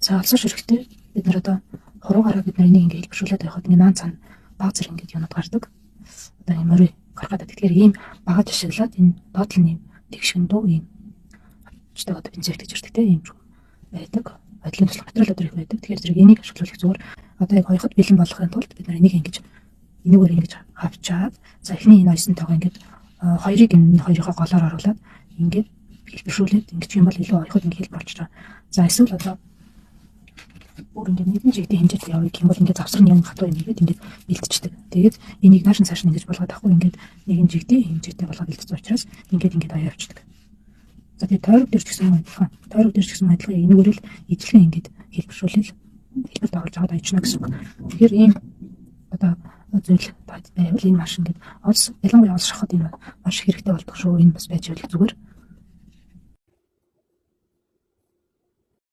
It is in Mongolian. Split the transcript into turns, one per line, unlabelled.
За, олсон ширхтээ бид нар одоо хуруугаараа бид нар энийг ингээ хэлбэршүүлээд байхад ингээ наан цаана баг зэрэг ингээд юмуд гардаг. Одоо ийм морь гарах гэдэг. Тэгэхээр ийм багаж ашиглаад энэ доотлол нь ийм тэгшгэн дүү ийм авчтай одоо бензин гэж ярьдаг те, ийм байдаг. Ажлын туслах материал өдр их байдаг. Тэгэхээр зэрэг энийг ашиглах зүгээр. Одоо яг оёход бэлэн болгохын тулд бид нар энийг ингэж энэгээр ингэж хавчаад, за, эхний энэ оёсон тоогоо ингээд хоёрыг энэ хоёрынхоо голоор оруулаад ингээд хэлбэршүүлээд ингэж юм бол илүү оёход ингээд хэлбэр болчих байгаа. За, эсвэл одоо бүр ингээд нэгэн жигдийн хэмжээтэй явъя гэх юм бол ингээд завсар нь юм хатуу юм ингээд ингээд бэлтждэг. Тэгээд энийг нааш нь цааш нь ингэж болгоод авахгүй, ингээд нэгэн жигдийн хэмжээтэй болгоод бэлтжсэн учраас ингээд ингээд оёо явчихдаг. За, тэгээд тойрог дээр ч гэсэн адилхан. Тойрог дээр ч гэсэн адилхан энэгээр л ижлэгэн ингээд хэлбэршүүлэл хэлбэрт оруулж аваад оёчно гэсэн үг. Тэгэхээр ийм одоо зүйл байвал энэ маш ингээд олс, ялангуяа олс шахахад энэ маш хэрэгтэй болдог шүү. Энэ бас байж байвал зүгээр.